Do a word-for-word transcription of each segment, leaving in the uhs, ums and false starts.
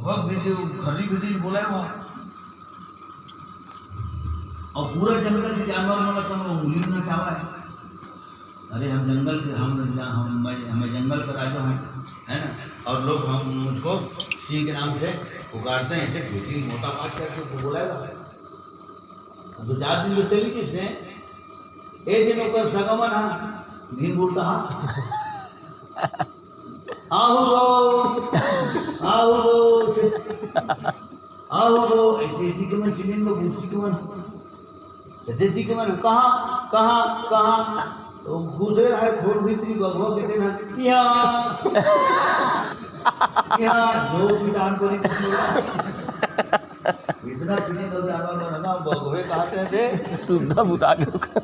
पग भेजे, वो खर्री भेजे, बोला है वहाँ। और पूरा जंगल के जानवर मन ला संग उंगली में नचावा है। अरे, हम जंगल के, हम, हम, मैं, मैं जंगल का राजा हूँ, है ना? और लोग हम, मुझको सिंह के नाम से पुकारते हैं, ऐसे भेजी मोटा बात करके उसको बोलाएगा। अब दो चार दिन तो चली किसने, ए दिन ओकर सगा मन हा, दिन बुड़ता हा। आहू रो, आहू रो, से, आहू रो, ऐसे एती के मन चिल्लाइन, वो भूतजी के मन। तो एती के मन, कहाँ, कहाँ, कहाँ? तो गुजरे रहे खोर भीतरी, बघवा के देना, यहाँ, यहाँ, दो पिटान पड़ी। इतना पीने का जानवर बना ना, बघवे कहते हैं दे। सुद्धा बुता के ओकर।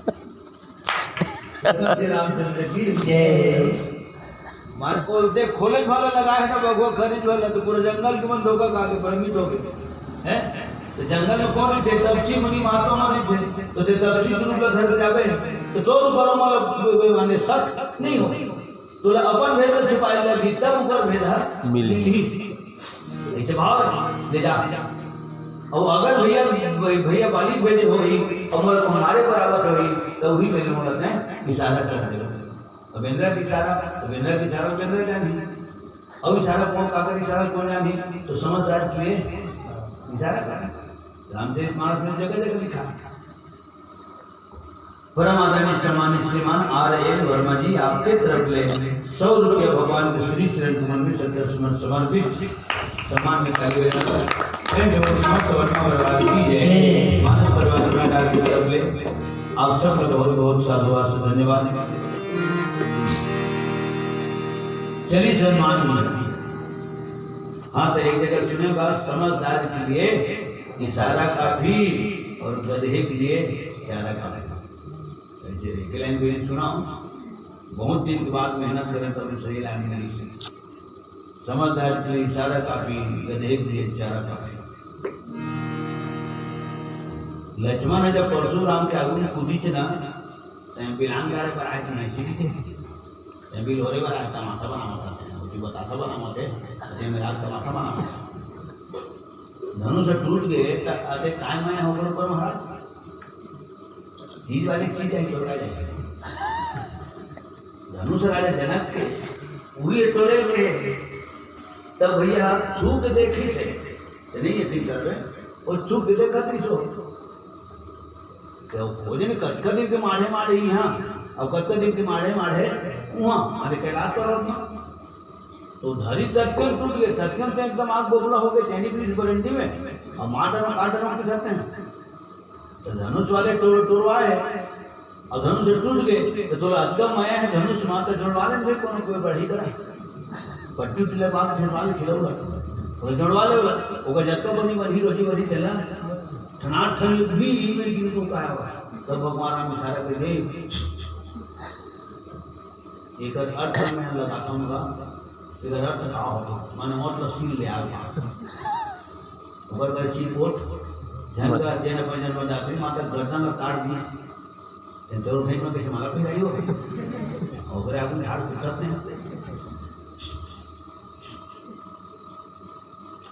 जय रामचंद्र की जय। मारे को देख, खोले वाला लगा है ना बघवा, खरीद वाला, तो पूरे जंगल के मन धोखा खा के भ्रमित हो गए हैं। तो जंगल में कौन रहिथे? तपसी मुनि महात्मा मन रहिथे। तो ते तपसी के रूप ला धर के जाबे, तो तोर ऊपर मतलब माने शक नहीं हो। तोला अपन भेद ला छिपाए लगही, तब ओकर भेद ह मिलही। मिलही। ऐसे भाव है, ले जा। और अगर भैया, भैया बाली भेजे होही, और मोला हमारे बराबर होही, तो वही पहले मोला तैं इशारा कर दे। अब बेंदरा के इशारा, तो बेंदरा के इशारा बेंदरा जानही। और इशारा कौन, काकर इशारा कौन जानही, तो समझदार के लिए इशारा कर। रामचरित मानस में जगह जगह लिखा। परम आदरणीय सम्मानित श्रीमान आर एल वर्मा जी, आपके तरफ ले सौ रुपया भगवान के श्री चरण कमल में श्रद्धा सुमन समर्पित। सम्मान में ताली बजाकर प्रेम से बोलो, समस्त वर्मा परिवार की जय, मानस परिवार गुनागार की तरफ ले आप सबका बहुत बहुत साधुवाद से धन्यवाद। चलिए सम्मान भी। हाँ, तो एक जगह सुनेगा, समझदार के लिए इशारा काफी और गधे के लिए चारा काफी। ऐसे एक लाइन भी सुना हूँ, बहुत दिन के बाद मेहनत करें तब सही लाइन मिली। समझदार के लिए इशारा काफी, गधे के लिए चारा काफी। लक्ष्मण ह जब परशुराम के आगू में कूदिस ना, तैं बिलांग गाड़े बर आए थे, नहीं सीधी थे। तैं बिल होरे बर आए, तमाशा बनावत हते, वो जी बताशा बनावत है, तैं मेरा तमाशा बनावत है। धनुष टूट गए, त अरे काय माया होकर ऊपर महाराज? तीर वाली चीज है, टोरा जाए। धनुष राजा जनक के, वही टोरे में है। तब भैया छू के देखिस, तो नहीं यकीन कर रहे, और छू के देखा तीसो। तो खोजे में कतका दिन के माढ़े माढ़े यहाँ, और कतका दिन के माढ़े माढ़े वहाँ, माने कैलाश पर्वत में। तो धरी ततकन टूट गए, ततकन तो एकदम आग बबूला हो गए, जैनी ब्रिज बरंडी में, और मार डरो, काट डरो के धरते हैं। तो धनुष वाले टोर-, टोरवाए, और धनुष टूट गए, तो तोला अतका माया है, धनुष माता जोड़वा ले भाई, कोनो कोई बढ़ी करा। पट्टी उट्टी ले बात जोड़वा ले खिलौला, तो जोड़वा ले वाला, ओकर जतका बनी, बनी, रोजी बनी, चला। ठनाठ ठन भी ई में गिन को कहा हुआ। तब भगवान राम इशारा कर दे, एकर अर्थ में लगाता हूँ, एकर अर्थ का होता? माने मतलब सील ले आ गया। ओकर कर चिरपोट, झन का जेन अपन जन्मदात्री माता गर्दन ला काट दिया। तेन तोर भेंट में कैसे माला पहिराई हो? ओकरे आगू झाड़ दिखत नहीं।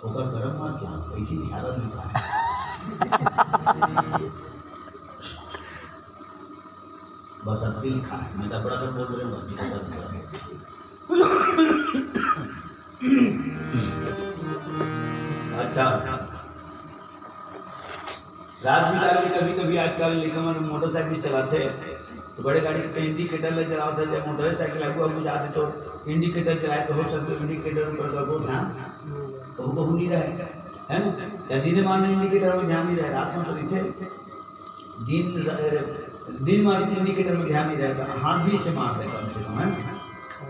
ओकर करम मत लाग, ऐसी इशारा लिखा है। बस अब दिल खा है, मैं तो बड़ा कर बोल रहे हूँ, बस दिल खा है। अच्छा, रात बिकाल के कभी-कभी आजकल लइका मन मोटरसाइकिल चलाथे, तो बड़े गाड़ी के indicator ले चलावत हे, जब मोटरसाइकिल आगू आगू जाथे तो indicator चलाए तो हो सकथे indicator ऊपर कभू ध्यान कहूँ कहूँ नहीं रहे, है ना? या दिने मान indicator में ध्यान नहीं रहे, रात में तो रहिथे। दिन, अ, दिन में indicator में ध्यान नहीं रहता, हाथ भी इसे मारता है कम से कम, है ना?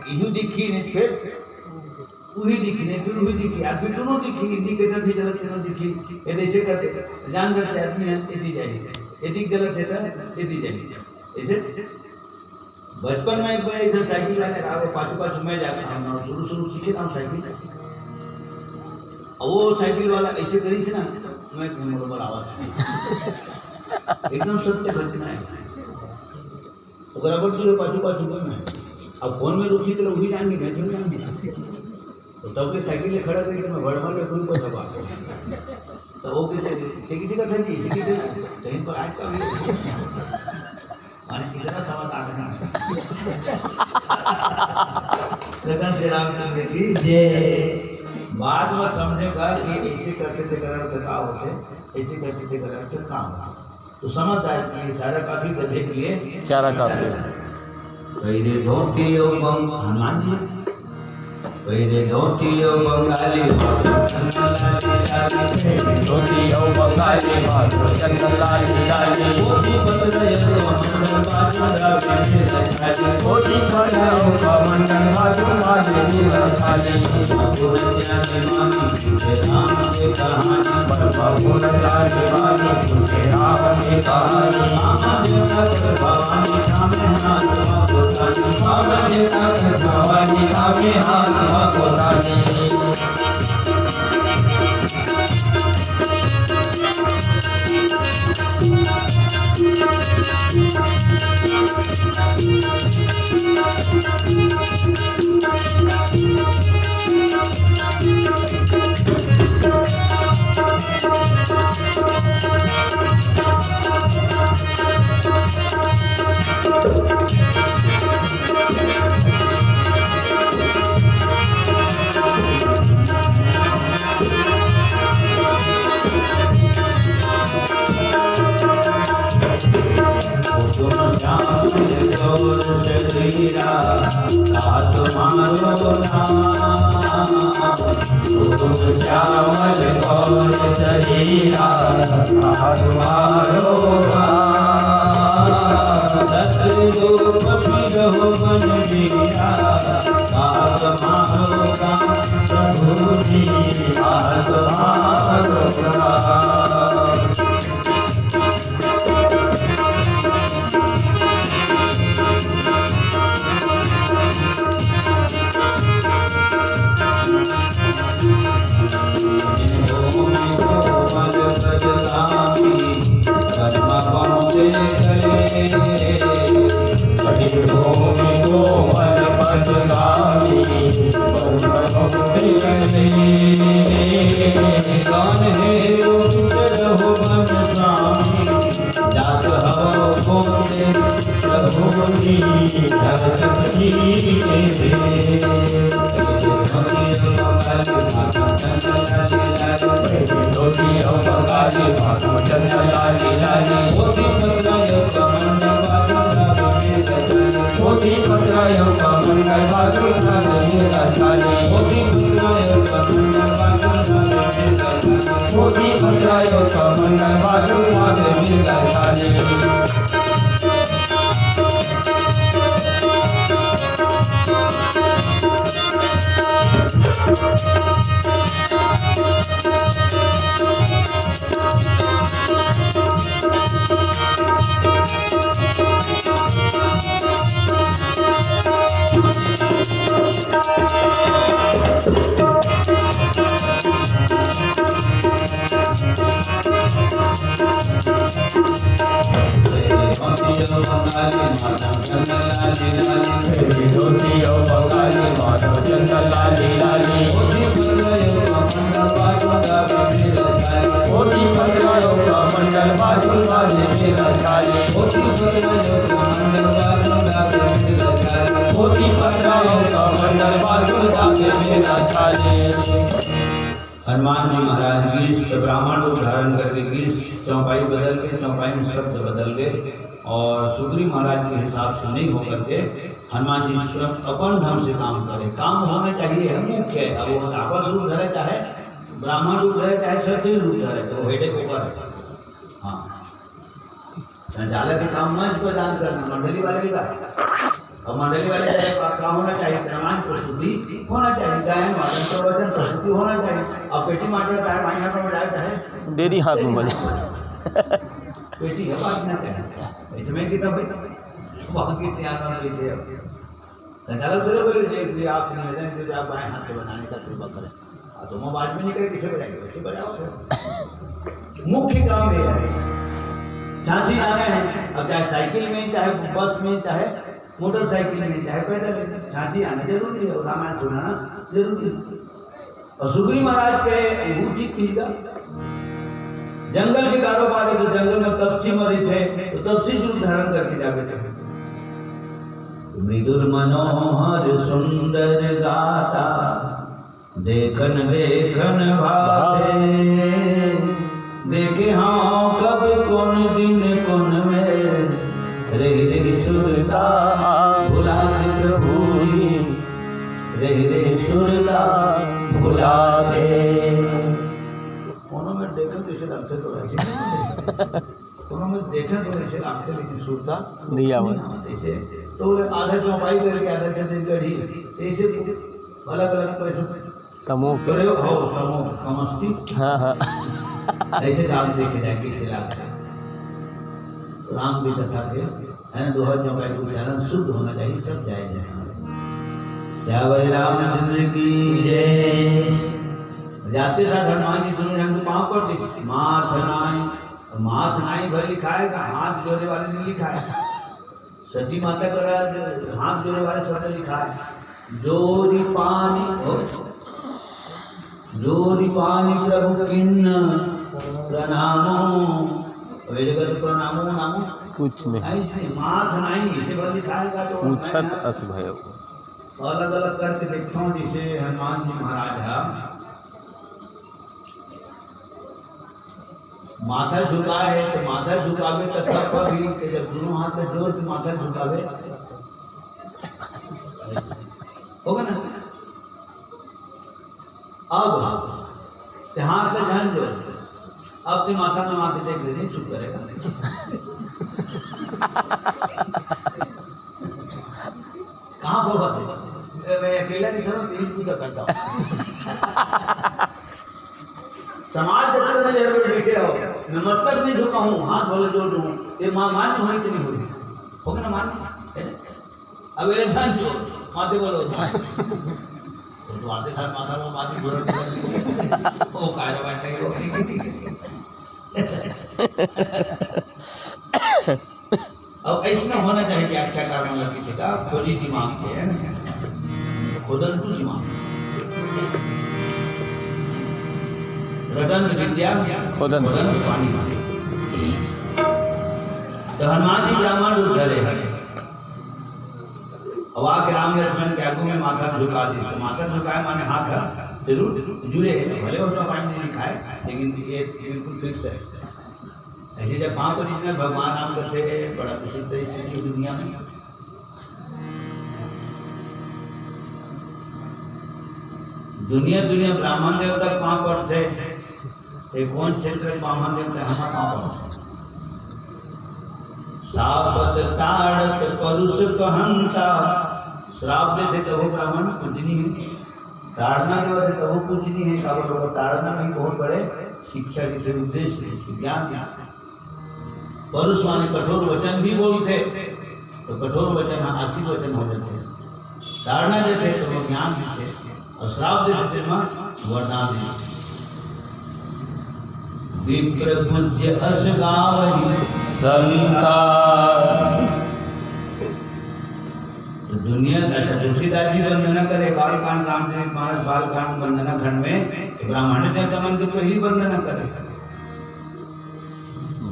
इहू दिखी नहीं, फिर उही दिखी नहीं, फिर उही दिखी, आदमी दोनों दिखी, indicator भी गलत, तीनों दिखी, ये ऐसे करके जान करते आदमी है, ये दी जाए, ये दी गलत है, तो ये दी जाए, ऐसे। बचपन में एक बार एक झन साइकिल वाले का आगे पाछू पाछू मैं जाता हूँ, और शुरू शुरू सीखे था साइकिल। और वो साइकिल वाला ऐसे करी थी ना, मैं कहूँ, "बोलो, बोला, आवाज।" एकदम सत्य घटना है। ओकरा बर तू पाछू पाछू कोई मैं। अब कौन में रुकी तो वही जान गई, मैं क्यों जान गई? तो तब के साइकिल ले खड़ा करी तो मैं भड़मल में कोई ऊपर दबा। लखन श्री रामचंद्र की। जय। बाद में समझेगा कि ऐसे करते तेकर अर्थ का होथे, ऐसे करते तेकर अर्थ का होथे। तो समझदार के लिए सारा काफी, गधे के लिए चारा काफी। पहिरे धोती अउ बंग-, हनुमान जी, पहिरे धोती अउ बंगाली, धोती अउ बंगाली, चंदन लाली लाली। धोती पतरा अउ बंगाली, धोती पतरा अउ बंगाली, धोती पतरा अउ बंगाली। श्यामल गौर शरीरा, तुम्हारो सतरूप बिरहो बन मेरा, का तुम्हारो का प्रभु जी, का तुम्हारो का। जात हवा बोले प्रभु जी, धरती के। धोती अउ बंगाली, माथा चंदन लाली लाली। धोती पतरा अउ कमंडल बाजू, धोती पतरा अउ कमंडल बाजू, धोती पतरा अउ कमंडल बाजू, हनुमान जी महाराज गिरिश के ब्राह्मण रूप धारण करके गिरिश चौपाई बदल के, चौपाई में शब्द बदल गए और सुग्रीव महाराज के हिसाब से नहीं होकर के हनुमान जी स्वयं अपन ढंग से काम करे। काम होना चाहिए, है मुख्य है। अब वो तापस रूप धरे, चाहे ब्राह्मण रूप धरे, चाहे क्षत्रिय रूप धरे, तो वो हेडेक ऊपर है। हाँ, संचालक के काम मंच प्रदान करना, मंडली वाले का। और मंडली वाले का एक काम होना चाहिए, क्रमांक प्रस्तुति होना चाहिए, गायन वादन प्रवचन प्रस्तुति होना चाहिए। अब पेटी मार देता है, माई हाथ में जाता है, डेरी हाथ में बजे। पेटी है, बात ना कहें, इसमें की तब वहाँ की तैयार होना चाहिए। तो गलत जरूर बोले, ये, ये आपसे निवेदन है कि आप बाएं हाथ से बजाने का कृपा करें। और तुम आवाज में नहीं करे, किसे बजाएंगे? वैसे बजाओ फिर। मुख्य काम ये है। झांसी जाना है, अब चाहे साइकिल में, चाहे बस में, चाहे मोटरसाइकिल में, चाहे पैदल, झांसी आना जरूरी है और रामायण सुनाना जरूरी है। और सुग्रीव महाराज कहे, "वो चीज की का? जंगल के कारोबार है, तो जंगल में तपसी मरी थे, तो तपसी रूप धारण करके जावे थे।" मृदुल मनोहर सुंदर गाता, देखन देखन भाते। देखे हौं कब कोन दिन कोन में, रहि रहि सुरता भुला के प्रभु जी, रहि रहि सुरता भुला के। कोनो में देखन जैसे लगथे तो वैसे। कोनो में देखन तो ऐसे लागथे, लेकिन सुरता दिया हुआ। नहीं आवत ऐसे। तो बोले, आधा चौपाई करके आधा छत्तीसगढ़ी, ऐसे अलग-अलग पैसे समूह के। करे हो, समूह, समष्टि। हाँ, हाँ। ऐसे काम देखे जाए, कैसे लागथे। राम की कथा के, है ना, दोहा चौपाई के उच्चारण शुद्ध होना चाहिए, सब जायज है। सियावर रामचंद्र की जय। जाते साथ हनुमान जी दोनों जन के पाँव पड़ गए, माथ नाई, माथ नाई भर लिखाय का, हाथ जोड़े वाले नहीं लिखाय। सती माता करा हाथ जोड़े वाले शब्द लिखाय, जोरी पानी, हो, जोरी पानी प्रभु किन्न प्रणामो। वेदगत प्रणामो नामो कुछ नहीं। नहीं, नहीं, माथ नाई, इसे भर लिखाय का तो पूछत अस भयो। अलग-अलग करके देखता हूँ, जैसे हनुमान जी महाराज है, माथा झुकाय हे, तो माथा झुकाबे त थप्पा भी, तो जब दोनों हाथ से जोर के माथा झुकाबे, होगा ना? अब ते हाथ से ध्यान दो, अब ते माथा नमा के देख ले, नहीं चुप करेगा। कहाँ पर बात है? मैं अकेला नहीं था ना, तीन पूजा करता हूँ। समाज जब तक नजर में बैठे हो, मैं मस्तक नहीं झुका हूँ, हाथ भले जोड़ दूँ, ये मा-, मान्य होई कि नहीं होई? होगा ना मान्य? है ना? अब ऐसा जो माथे बोलो, वो तो आते साथ माथा लो, माथे घूरा, घूरा। वो कायरा बैठ गई, वो नहीं। अब ऐसना होना चाहिए कि आख्याकार मन लगे थे का खोजी दिमाग के, है ना? खोदंतु दिमाग। रटंत विद्या, खोदंतु। खोदंतु पानी। तो हनुमान जी ब्राह्मण रूप धरे हैं। अब आके राम लक्ष्मण के आगू में माथा झुका दी, तो माथा झुकाय माने हाथ है, जरूर जुड़े हैं, भले उसमें पानी नहीं लिखा है, लेकिन ये बिल्कुल फिक्स है। ऐसे जब पाँव पड़े ना, भगवान राम कथे, बड़ा प्रसिद्ध स्थिति है दुनिया में। दुनिया, दुनिया ब्राह्मण देवता के पाँव पड़थे, ये कोन क्षेत्र के ब्राह्मण देवता हमर पाँव पड़थे? साप ताड़त परुष कहंता, श्राप देथे तभो ब्राह्मण पूजनीय हे, ताड़ना देवथे तभो पूजनीय हे, काबर ओकर ताड़ना में बहुत बड़े शिक्षा देथे, उपदेश देथे, ज्ञान देथे। परुष माने कठोर वचन भी बोलथे, तो कठोर वचन ह आशीर्वचन हो जाथे। ताड़ना देथे, तो वो ज्ञान देथे, और श्राप देथे, तेमा वरदान देथे। विप्र पूज्य अस गावहि संता। तो दुनिया, अच्छा, तुलसीदास जी वंदना करे, बालकांड, रामचरित मानस बालकांड वंदना खंड में, तो ब्राह्मण देवता मन के पहली वंदना करे।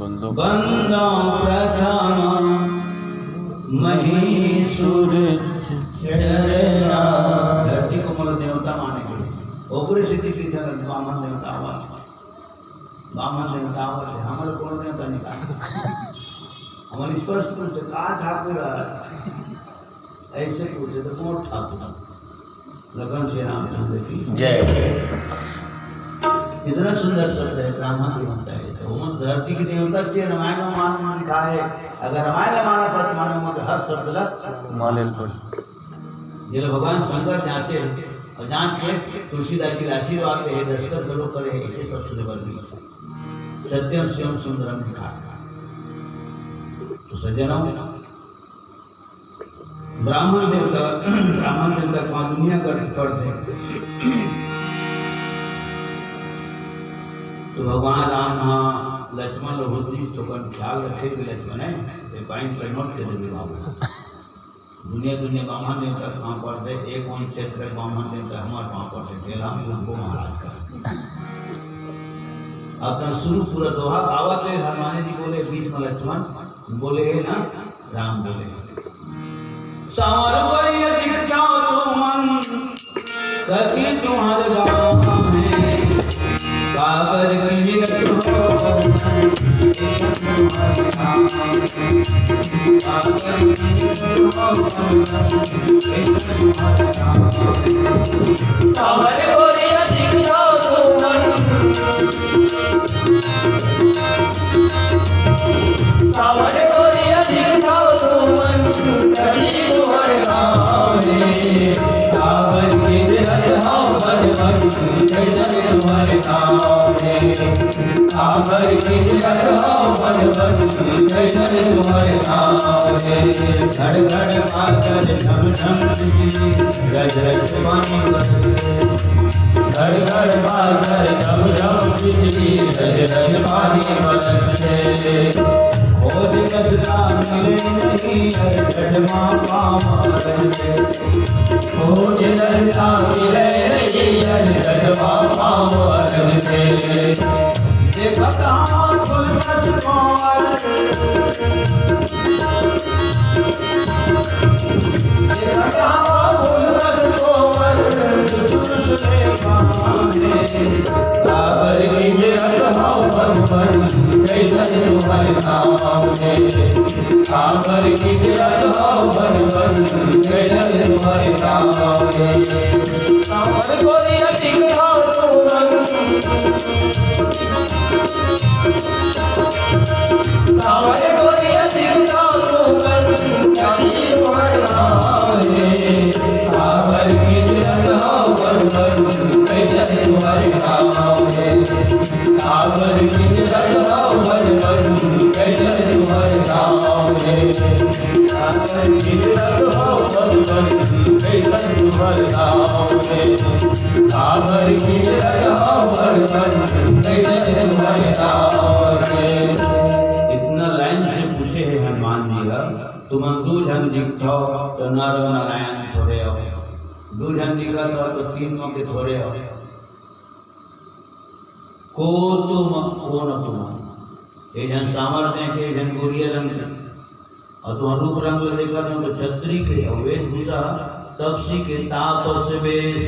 बंदो। बंदो प्रथम महीसुर चरना। धरती को मोर देवता माने के, ओकरे सेती कहिथन ब्राह्मण देवता आवत, ब्राह्मण देवता आवत हे, हमर कोन देवता निकाल, हमर स्पष्ट रूप से का ठाकुर है? ऐसे पूछे तो कौन ठाकुर? लगन श्री रामचंद्र की जय। इतना सुंदर शब्द है, ब्राह्मण देवता है। तो हम धरती की देवता के रामायण में मान लिखा है। अगर रामायण में माना था, तो मानो मत हर शब्द ला माने ल पड़े। ये लो भगवान शंकर जांचे हैं, और जांच के तुलसीदास जी के आशीर्वाद के है, दस्तखत लोग करे हैं, इसे सब सुंदर बन गई। सत्यम शिवम सुंदरम लिखा है। तो सज्जनों, ब्राह्मण देवता, ब्राह्मण देवता के पाँव दुनिया कर पड़थे। तो भगवान राम हा लक्ष्मण ल होत रहिस, तो ओकर ख्याल रखे भी लक्ष्मण है, ये point ला note कर देबे बाबू। दुनिया, दुनिया ब्राह्मण देवता के पाँव पड़थे, एक ओन क्षेत्र के ब्राह्मण देवता हमार पाँव पड़थे, तेला हम झुकबो महाराज का। अब तक शुरू पूरा दोहा गावत ले हनुमान जी बोले, बीच में लक्ष्मण बोले है ना, राम बोले। साँवर गोरिया दिखथव तुमन, कति तुम्हर गाँव हे, काबर गिरत हो बन बन, कइसन तुम्हर गाँव हे, काबर गिरत हो बन बन, कइसन तुम्हर गाँव हे। साँवर गोरिया दिखथव तुमन, साँवर गोरिया दिखथव तुमन, कति तुम्हर गाँव हे। काबर गिरत हो बन बन, कइसन तुम्हर गाँव हे। काबर गिरत हो बन बन, कइसन तुम्हर गाँव हे। घड़ घड़ पाथर झम झम बिजली, रज रज पानी बरसे। घड़ घड़ पाथर झम झम बिजली, रज रज पानी बरसे। खोज कछुआ मिले नहीं, अरे छठ माँ पाँव अरज दे। खोज कछुआ मिले नहीं, अरे छठ माँ पाँव अरज दे। देखत हँव फूल कस कोमल, देखत हँव फूल कस कोमल, चुचुर सुने पाने। काबर गिरत हो बन बन, कइसन तुम्हर गाँव हे। काबर गिरत हो बन बन, कइसन तुम्हर गाँव हे। साँवर गोरिया दिखथव तुमन, साँवर गोरिया दिखथव तुमन, कति तुम्हर गाँव हे। काबर गिरत हो बन बन, कइसन तुम्हर गाँव हे। काबर गिरत हो बन बन, कइसन तुम्हर गाँव हे। काबर गिरत हो बन बन, कइसन तुम्हर गाँव हे। काबर गिरत हो बन बन, कइसन तुम्हर गाँव हे। इतना लाइन से पूछे हे हनुमान जी ह, तुमन दू झन दिखथव त नर नारायण थोरे अव, दू झन दिखत हव त तीन म के थोरे अव। को तुम, कोन तुमन? एक झन साँवर देखे, एक झन गोरिया रंग के। अउ तुँहर रूप रंग ल देखत हँव त छत्री के, अउ वेशभूषा ह तपसी के, तापस वेश।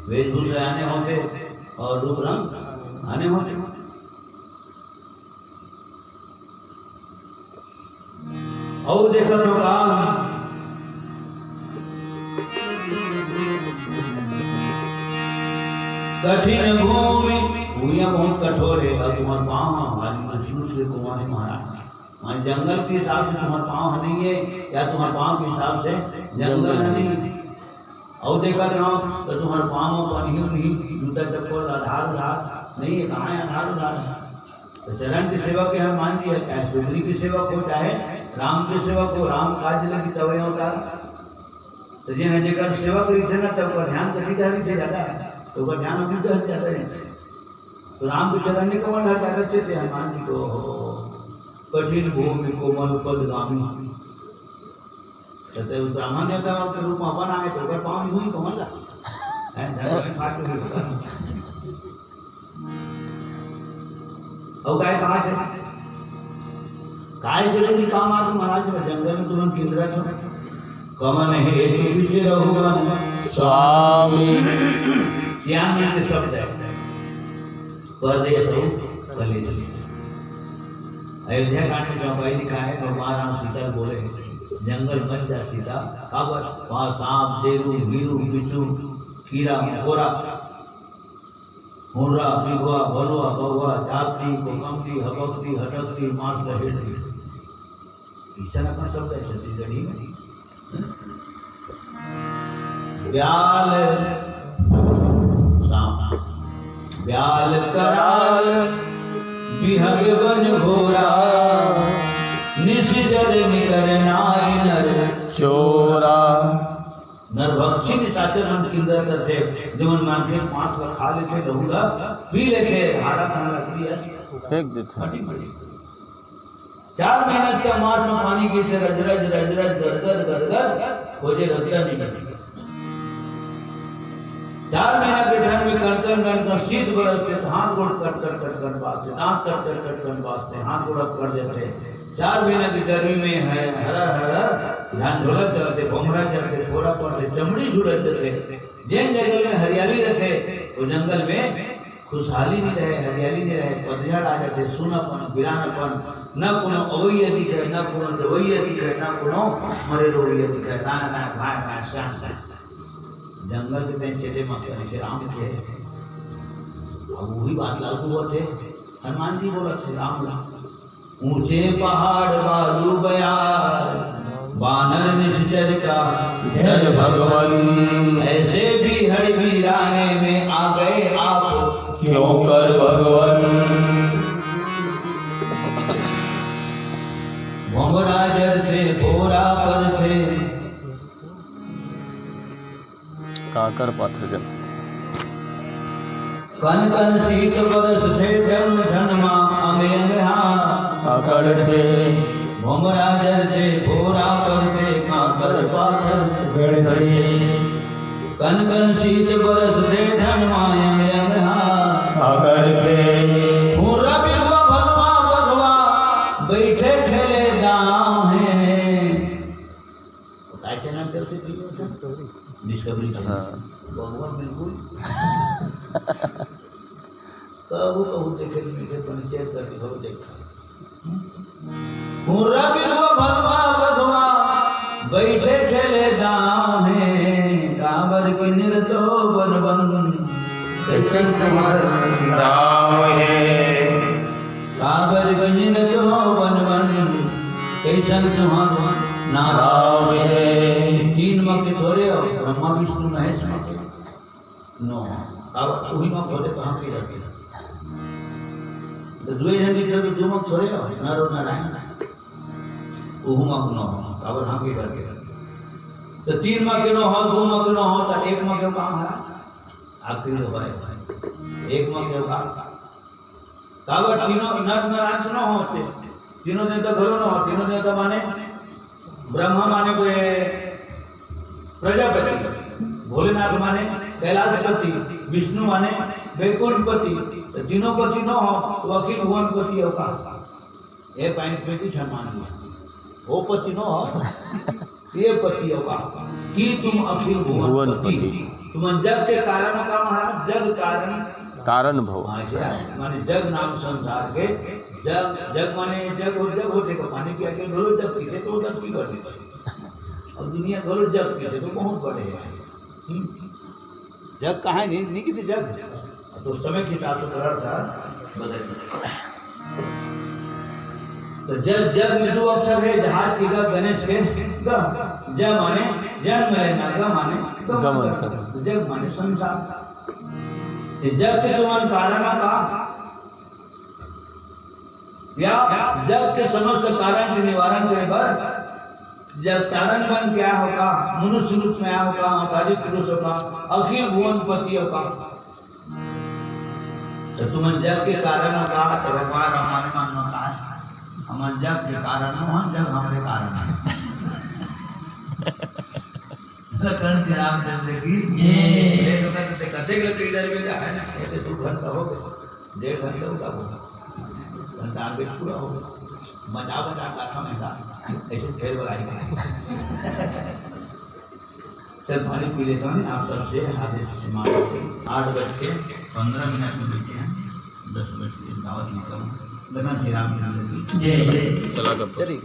वेशभूषा आने होथे अउ रूप रंग आने होथे। अउ देखत हव का? कठिन भूमि, भुइयां बहुत कठोर हे, अउ तुँहर पाँव ह भारी मजबूत हे कुँवर हे महाराज। माने जंगल के हिसाब से तुँहर पाँव ह नइ हे, या तुँहर पाँव के हिसाब से जंगल ह नइ हे। अउ देखत हव त तुँहर पाँव म पनही उनही, जूता चप्पल, आधार उधार नइ हे, कहाँ हे आधार उधार? त चरण के सेवा के हनुमान जी ह, चाहे सुग्रीव के सेवक हो, चाहे राम के सेवक हो, राम काज लगी तवै अवतार। त जेन ह जेकर सेवक रहिथे ना, त ओकर ध्यान कति डहर रहिथे जादा, त ओकर ध्यान उही डहर जादा रहिथे। त राम के चरण के कमल डहर जादा रहिथे, हनुमान जी के, ओहो, कठिन भूमि कोमल पद गामी। त ते ब्राह्मण देवता के रूप म अपन आए, त ओकर पाँव नहीं हुई कमल ला। हैं, धरती में फाट के हुई। अउ काय कहा थे? काय जरूरी काम आ गे महाराज, मैं जंगल में तुमन किंदरत हव। कवन हेतु बिचरहु बन स्वामी। सियान मन के शब्द हे, परदेस अउ कलेस। अयोध्या कांड में चौपाई लिखा हे, भगवान राम सीता ल बोले हे, जंगल मत जा सीता, काबर? वहाँ सांप, देरू, हीरू, बिच्छू, कीरा, मकोरा, हुर्रा, बिघवा, भलुवा, बघवा, जागदी, कोकमदी, हबकदी, हटकदी, मांस ल हेरदी। अइसन अकन शब्द हे छत्तीसगढ़ी में। ब्याल, सांप। ब्याल कराल, बिहग बन घोरा, निशिचर निकर नारी नर चोरा। नरभक्षी निशाचर मन किंदरत रथे, जेमन मनखे के मांस ल खा लेथे, लहू ल पी लेथे, हाड़ा तहाँ लकड़ी अस फेंक देथे। फटी फटी। चार महीना के मांस में पानी गिरथे, रज रज, रज रज, गदगद, गदगद, खोजे रद्दा नहीं मिले। चार महीना के ठंड में कनकन कनकन शीत बरसथे, त हाथ गोड़ कट कट कट कट बाजथे, दांत कट कट कट कट बाजथे, हाथ गोड़ अकड़ जाथे। चार महीना की गर्मी में है, हरा हरा धान झोला चलते, भोमरा चलते, फोरा पड़ते, चमड़ी झुलत जथे। जेन जंगल में हरियाली रथे, वो जंगल में खुशहाली नहीं रहे, हरियाली नहीं रहे, पतझड़ आ जाते, सुनापन, बिरानापन, न कोनो अवैया दिखे, न कोनो जवैया दिखे, न कोनो मरे रोवैया दिखे, राय राय, भाय भाय, श्याम श्याम। जंगल के तें छेदे मत करे, से राम के। अब वही बात लागू होते, हनुमान जी बोलत हे, राम ला। ऊंचे पहाड़ बालू बयार, बानर निश्चर का डर भगवन। ऐसे बीहड़ बीराने में आ गए आप, क्यों कर भगवन। भोमरा जरथे, फोरा परथे। कांकर पाथर जलथे। कन कन शीत बरसथे, ठन ठन मा अंग अंग हा अकड़थे। भोमरा जरथे, फोरा परथे, कांकर पाथर गड़थे। कन कन शीत बरसथे, ठन मा अंग अंग हा अकड़थे। हुर्रा बिगवा भलवा बघवा, बइठे खेले दाव हे। वो काय चैनल चलथे भैया? डिस्कवरी। Discovery channel. हाँ। बहुत बिल्कुल। कभू कभू देखे तो मिलथे, पंचायत करके घलो देखथन। हुर्रा बिगवा भलवा बघवा, बइठे खेले दाव हे, काबर के निरत हो बन बन, कइसन तुम्हर नाव हे। काबर के निरत हो बन बन, कइसन तुम्हर नाव हे। तीन म के थोरे हो, ब्रह्मा विष्णु महेश म के नौ हो। अब उही म के होथे तो हम के जाते। तो दुए झन दिखथे तो दू म के थोरे हो, नर अउ नारायण। उहू म के नौ हो, काबर हम के करके। तो तीन म के नौ हो, दू म के नौ हो, तो एक म के हो का महाराज? आखिरी दो भाई। एक म के हो का? काबर तीनों नर नारायण तो नौ होथे, तीनों देवता घलो नौ हो, तीनों देवता माने ब्रह्मा माने कोई प्रजापति, भोलेनाथ माने कैलाशपति, विष्णु माने वैकुंठपति, तो तीनों पति नौ हो, तो अखिल भुवनपति हो का? ये point पे कुछ हनुमान जी। वो पति नौ हो, ये पति हो का? कि तुम अखिल भुवन भुवन पति। पति। तुमन जग के कारण हो का महाराज? जग कारण। कारण भव। हाँ, ऐसे है। माने जग नाम संसार के, जग, जग माने जग हो, जग होथे का? पानी पिया के घलो जग पीथे तो जग पी कर देथे। अब दुनिया घलो जग पीथे तो बहुत बड़े हे। हम्म? जग कहाँ हे? नहीं, नहीं किथे जग। तो समय के हिसाब से बदल था, बदल। तो जग, जग में दो अक्षर हे, जहाज के ग, गणेश के ग। ज माने जन्म लेना, ग माने गमन गमन करना। करना। तो जग माने संसार। ये जग के तुमन कारण हो का? या जग के समस्त कारण के निवारण करे बर जग तारण बन के आय हो का, मनुष्य रूप में आय हो का, अवतारी पुरुष हो का, अखिल भुवन पति हो का। तो तुमन जग के कारण हो का, तो भगवान रामायण में का है, हमन जग के कारण हो, हम जग हमरे कारण हे। लखन श्री रामचंद्र की जय। ये तो कहते, कहते के लगे इधर भी का है ना, ये तो दो घंटा हो गया, डेढ़ घंटा होगा वो, घंटा आगे पूरा होगा, बचा बचा गाथा में का, ऐसे फेर बगाई। चल, पानी पी लेता हूँ, आप सबसे आदेश मांगते हैं। आठ बज के पन्द्रह मिनट में बैठे हैं, दस बज के दावत लेता हूँ। लखन श्री रामचंद्र की जय। चला गप्पा। चलिए,